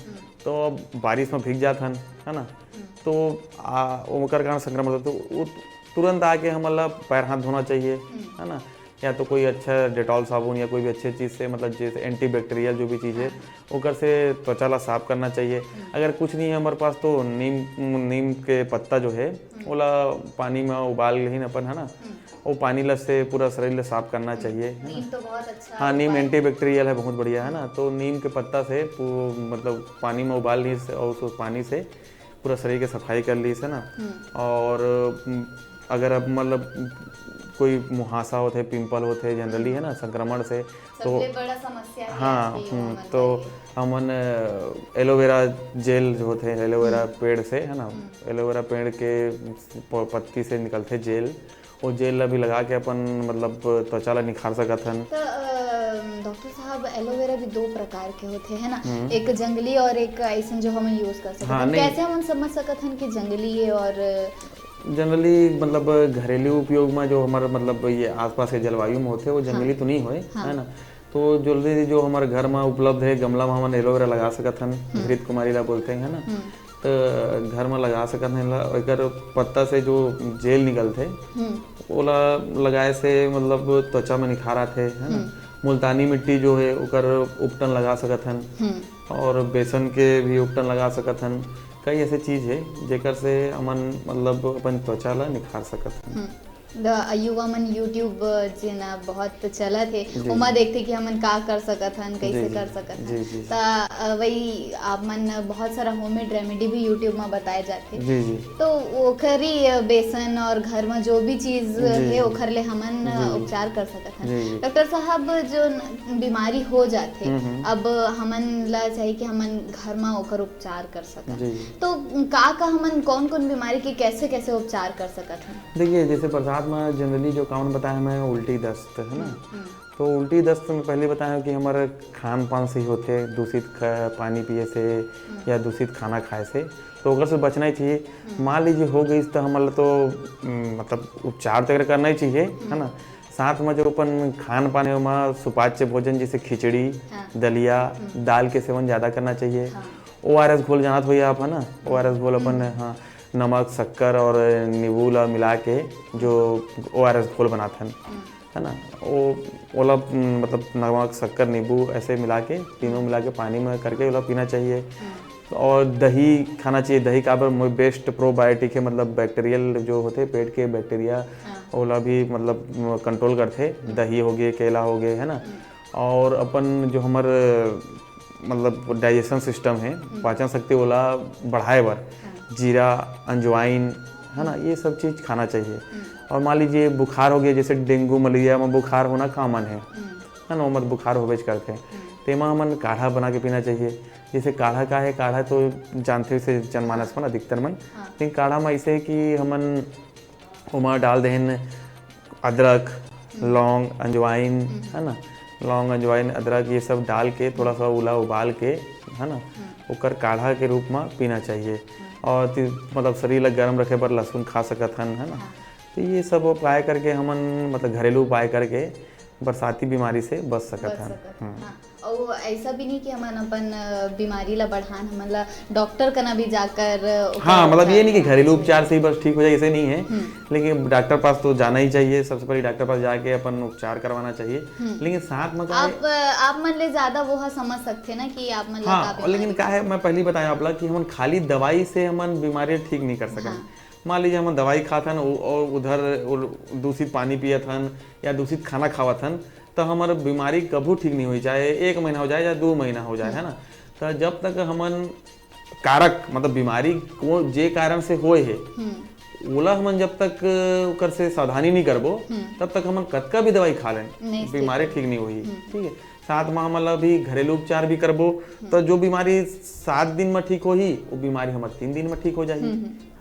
तो अब बारिश में भीग जाथन, है ना। हम्म। तो आ, ओकर कारण संक्रमण होता है। तो वो तुरंत आके हमन ला पैर हाथ धोना चाहिए, हम्म। है ना। या तो कोई अच्छा डेटॉल साबुन या कोई भी अच्छे चीज से, मतलब, जैसे एंटीबैक्टीरियल जो भी चीज है, हाँ। ओकर से त्वचा ला साफ करना चाहिए। हम्म। अगर कुछ नहीं है हमारे पास, तो नीम, नीम के पत्ता जो है, हम्म। ओला पानी में उबाल लेहिन अपन, है ना। हम्म। वो पानी ला से पूरा शरीर ला साफ करना चाहिए, है ना? नीम तो बहुत अच्छा हाँ, नीम उपाय है। एंटीबैक्टीरियल है, बहुत बढ़िया, है ना? तो नीम के पत्ता से पू-, मतलब पानी में उबाल ली से, और उस पानी से पूरा शरीर के सफाई कर ली से ना। हम्म। और उम, अगर अब मतलब कोई मुहासा होते, पिंपल होते जनरली, है ना, संक्रमण से, तो सबसे बड़ा समस्या है हाँ, आज के युवा हम्म, मन तो के लिए। हमन अ, एलोवेरा जेल जो होते हैं, एलोवेरा हम्म। पेड़ से, है ना, हम्म। एलोवेरा पेड़ के प-, पत्ती से निकलते जेल, वो जेल ला भी लगा के अपन मतलब त्वचा ला निखार सकत हन। तो अ, डॉक्टर साहब, एलोवेरा भी दो प्रकार के होते हैं ना, हम्म। एक जंगली और एक ऐसन जो हम यूज कर सकते हाँ, हैं। नहीं। कैसे हम समझ सकत हन कि जंगली है और जनरली मतलब घरेलू उपयोग में जो हमारे मतलब ये आसपास के जलवायु में होते हैं, वो जंगली हाँ। तो नहीं होए, हाँ। है ना? तो जल्दी जो हमारे घर में उपलब्ध है, गमला में हमन एलोवेरा लगा सकत हन, घृत कुमारी ला बोलते हैं, है ना? हम्म। तो घर में लगा सकत हन ला, एकर पत्ता से जो जेल निकलते, हम्म। ओला लगाए से मतलब त्वचा में निखार आते, है ना? हम्म। मुल्तानी मिट्टी जो है, ओकर उपटन लगा सकत हन। हम्म। और बेसन के भी उपटन लगा सकत हन। कई ऐसे चीज है जेकर से हमन मतलब अपन त्वचा ला निखार सकत हन। हम्म। द-, युवा मन YouTube जेना बहुत चलत हे, जी, ओमा जी। देखते कि हमन का कर सकत हन, कैसे जी, जी। कर सकत हन। जी, जी। त, अ, वही आप मन बहुत सारा होममेड रेमेडी भी YouTube में बताए जाते। जी, जी। तो ओकरी, अ, बेसन और घर में जो भी चीज जी, है, जी। ओखर ले हमन, अ, जी, जी। उपचार कर सकत हन। जी, जी। डॉक्टर साहब, जो न-, बीमारी हो जाते, हम्म, हम्म। अब हमन ला चाहिए कि हमन घर में ओकर उपचार कर सकत। जी, जी। तो का का हमन कौन कौन बीमारी के कैसे कैसे उपचार कर सकत हन? देखिए, जैसे बरसात में जनरली जो कॉमन बताया मैं, उल्टी दस्त, है ना? हम्म। तो उल्टी दस्त में पहले बताया कि हमारा खान पान से ही होते, दूषित ख-, पानी पिए से या दूषित खाना खाए से, तो ओकर से बचना ही चाहिए। मान लीजिए हो गई तो हमला तो उम, मतलब उपचार तो करना ही चाहिए, है ना? साथ में जो अपन खान पान है, ओमा सुपाच्य भोजन जैसे खिचड़ी, हाँ। दलिया, दाल के सेवन ज़्यादा करना चाहिए। हाँ। ओ आर एस घोल जानत होइए आप, है ना? ओ आर एस घोल अपन, हाँ, नमक, शक्कर और नींबू ला मिला के जो ओ आर एस घोल बनाते हैं, है ना? वो ओला उम, मतलब नमक, शक्कर, नींबू ऐसे मिला के, तीनों मिला के पानी में करके ओला पीना चाहिए। और दही खाना चाहिए। दही काबर बेस्ट प्रोबायोटिक है, मतलब बैक्टीरियल जो होते पेट के बैक्टीरिया, ओला भी मतलब कंट्रोल करते। दही हो गए, केला हो गए, है ना? और अपन जो हमर मतलब डाइजेशन सिस्टम है, पाचन शक्ति, ओला बढ़ाए बर जीरा, अजवाइन, है ना, ये सब चीज़ खाना चाहिए। और मान लीजिए बुखार हो गया, जैसे डेंगू मलेरिया में बुखार होना कॉमन है, है ना, ओमन बुखार होबेच करते। तेमा हमन काढ़ा बना के पीना चाहिए। जैसे काढ़ा का है, काढ़ा तो जानते हो, से जनमानस में अधिकतर मन, लेकिन काढ़ा में ऐसे है कि हमन ओमा डाल देहन अदरक, लौंग, अजवाइन, है ना, लौंग, अजवाइन, अदरक, ये सब डाल के थोड़ा सा ओला उबाल के, है ना, ओकर काढ़ा के रूप में पीना चाहिए। और ति-, मतलब शरीर ला गर्म रखे बर लहसुन खा सकत हन, है ना। तो ये सब उपाय करके हमन, मतलब घरेलू उपाय करके बरसाती बीमारी से बच सकत बच हन। सकत हम्म। हन, हाँ। और ऐसा भी नहीं कि हमन अपन, अ, बीमारी ला बढ़ान, हमन ला डॉक्टर कना भी जाकर, अ, ओकर हाँ, मतलब ये उपचार नहीं कि करना घरेलू चाहिए। उपचार से ही बस ठीक हो जाए, ऐसे नहीं है। लेकिन डॉक्टर पास तो जाना ही चाहिए, सबसे पहले डॉक्टर पास जाके अपन उपचार करवाना चाहिए। लेकिन साथ में का है, आप, अ, आप मन ले ज्यादा वो ह समझ सकते ना कि आप मन ला हाँ, का और लेकिन बीमारी का है, मैं पहली बताया आप ला कि हमन खाली दवाई से हमन बीमारी ठीक नहीं कर सकन। मान लीजिए हमन दवाई खात हन, उ-, और उधर उ-, दूषित पानी पियत हन या दूषित खाना खावत हन, तो हमर बीमारी कभू ठीक नहीं होई, चाहे एक महीना हो जाए या दो महीना हो जाए, है ना। तो जब तक हमन कारक, मतलब बीमारी को जे कारण से होए है, ओला हमन जब तक ओकर से सावधानी नहीं करबो, तब तक हमन कतका भी दवाई खा लें, नहीं, बीमारी ठीक नहीं होही। ठीक है, साथ में हमन ला भी घरेलू उपचार भी करबो, तो जो बीमारी सात दिन में ठीक होही, वो बीमारी हमर तीन दिन में ठीक हो जाही,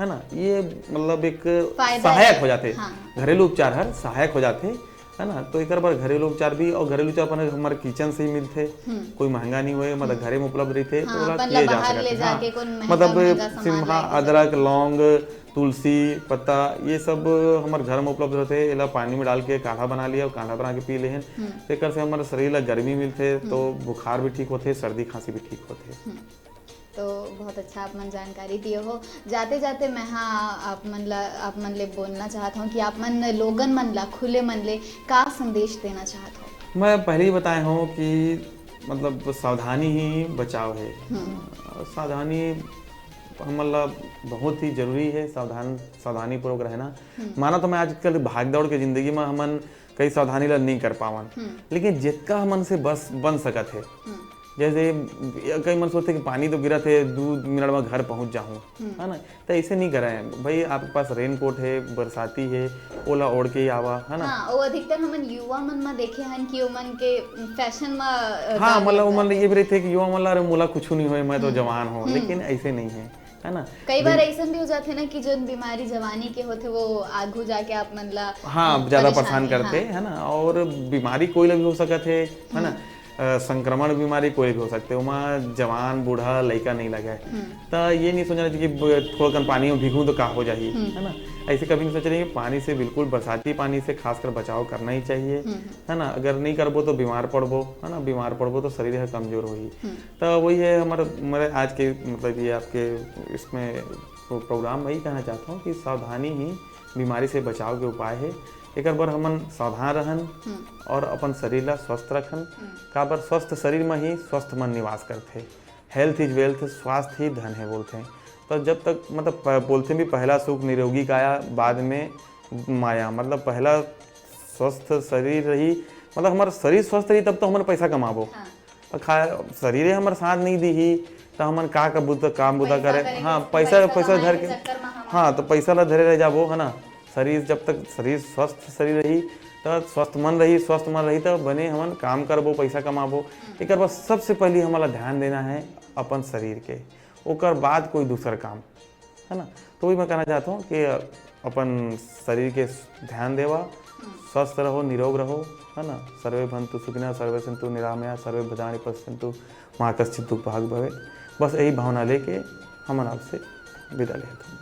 है ना। ये मतलब एक फायदा सहायक है। हो जाते, हाँ। घरेलू उपचार हर सहायक हो जाते, है ना। तो एकर बर घरेलू उपचार भी, और घरेलू उपचार अपन हमर किचन से ही मिलते, कोई महंगा नहीं होए, मतलब घरे में उपलब्ध रहते, तो हाँ, ओला अपन किए ला जा बाहर सकत ले है। जाके हाँ, कोई महंगा, मतलब महंगा सामान सिम्हा, लाके अदरक, लौंग, तुलसी पत्ता, ये सब हमर घर में उपलब्ध रहते, एला पानी में डाल के काढ़ा बना लिया और काढ़ा बना के पी लेहन। तो एकर से हमर शरीर ला गर्मी मिलते, तो बुखार भी ठीक होते, सर्दी खांसी भी ठीक होते। तो बहुत अच्छा आप मन जानकारी दिए हो। जाते जाते मैं, हाँ, आप मन ला, आप मन ले बोलना चाहत हूँ कि आप मन लोगन मन ला खुले मन ले का संदेश देना चाहत हो? मैं पहले ही बताया हूँ कि मतलब सावधानी ही बचाव है। और सावधानी हमन ला बहुत ही जरूरी है सावधान, सावधानीपूर्वक रहना। माना तो मैं आजकल भागदौड़ के जिंदगी में हमन कई सावधानी ला नहीं कर पावन, लेकिन जितना हमन से बस बन सकत है, जैसे कई मन सोचते कि पानी तो गिरत है, दो मिनट में घर पहुंच जाऊं, है ना? तो ऐसे नहीं करें भाई, आपके पास रेनकोट है, बरसाती है, ओला ओढ़ के ही आवा, है ना? हाँ, वो अधिकतर हमन युवा मन में देखे हन कि ओमन के फैशन में अ, हाँ, जाने मतलब का। उमन ये भी रहते कि युवा मन ला, "अरे मोला कुछ नहीं होए, मैं तो जवान हूँ", लेकिन ऐसे नहीं है, है ना? कई बार ऐसा भी हो जाते ना कि जो बीमारी जवानी के होते, वो आगू जाके आप मन ला हाँ, ज्यादा परेशान करते, है ना? और बीमारी कोई ला भी हो सकत है, है ना? अ, संक्रमण बीमारी कोई भी हो सकते, ओमा जवान बूढ़ा लइका नहीं लगे। तो ये नहीं सोचना चाहिए कि ब- थोड़ा कन पानी में भीगूं तो का हो जाही, है ना? ऐसे कभी नहीं सोचना चाहिए। पानी से बिल्कुल, बरसाती पानी से खासकर बचाव करना ही चाहिए, है ना? अगर नहीं करबो तो बीमार पड़बो, है ना? बीमार पड़बो तो शरीर है कमजोर होही। तो वही है हमारे, हमारे आज के, मतलब, ये आपके इसमें प्रोग्राम में यही कहना चाहता हूँ कि सावधानी ही बीमारी से बचाव के उपाय है। एक बार हमन सावधान रहन और अपन शरीर ला स्वस्थ रखन। काबर स्वस्थ शरीर में ही स्वस्थ मन निवास करथे। Health is wealth, स्वास्थ्य ही धन है बोलते हैं। तो जब तक, मतलब, प- बोलते भी, "पहला सुख निरोगी काया, बाद में माया", मतलब पहला स्वस्थ शरीर रही, मतलब हमारा शरीर स्वस्थ रही तब तो हमन पैसा कमाबो। और खा शरीरे हमर साथ नहीं दीही तो हमन का का बुद्ध काम बुद्धा करे। हाँ, पैसा पैसा धर के, हाँ, तो पैसा ला धरे रह जाबो, है ना? शरीर जब तक शरीर स्वस्थ शरीर रही तो स्वस्थ मन रही, स्वस्थ मन रही तो बने हमन काम करबो, पैसा कमाबो। एक बार सबसे पहले हमला ध्यान देना है अपन शरीर के, ओकर बाद कोई दूसर काम, है ना? तो वही मैं कहना चाहता हूँ कि अपन शरीर के ध्यान देवा, स्वस्थ रहो, निरोग रहो, है ना? सर्वे भंतु सुखिना, सर्वे संतु निरामया, सर्वे भद्राणी पश्यंतु, माँ कश्चित दुख भाग भवे। बस यही भावना लेके हमन आपसे विदा लेते हैं।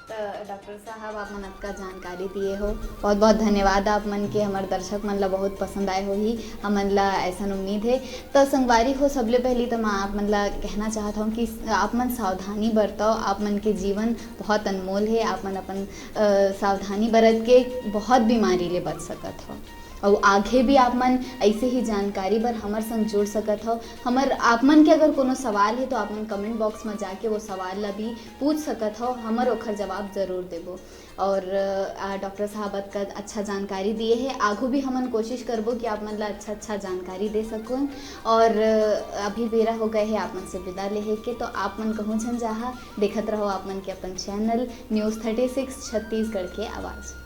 तो डॉक्टर साहब, आप मन अतका जानकारी दिए हो, बहुत बहुत धन्यवाद आप मन के। हमर दर्शक मन ला बहुत पसंद आए होही, हमन ला ऐसा उम्मीद है। तो संगवारी हो, सबले पहली तो मैं आप मन ला कहना चाहत हूँ कि आप मन सावधानी बरतव। आप मन के जीवन बहुत अनमोल है। आप मन अपन अ, सावधानी बरत के बहुत बीमारी ले बच सकत हो। और आगे भी आप मन ऐसे ही जानकारी बर हमर संग जुड़ सकत हो। हमर आप मन के अगर कोनो सवाल है तो आप मन कमेंट बॉक्स में जाके वो सवाल ला भी पूछ सकत हो, हमर ओखर जवाब जरूर देबो। और अ, डॉक्टर साहब अतका अच्छा जानकारी दिए है। आगू भी हमन कोशिश करबो कि आप मन ला अच्छा अच्छा जानकारी दे सकूँ। और अ, अभी बेरा हो गए है आप मन से विदा लेहे के, तो आप मन कहूँ झन जाहा, देखत रहो आप मन के अपन channel news thirty six Chhattisgarh के आवाज़।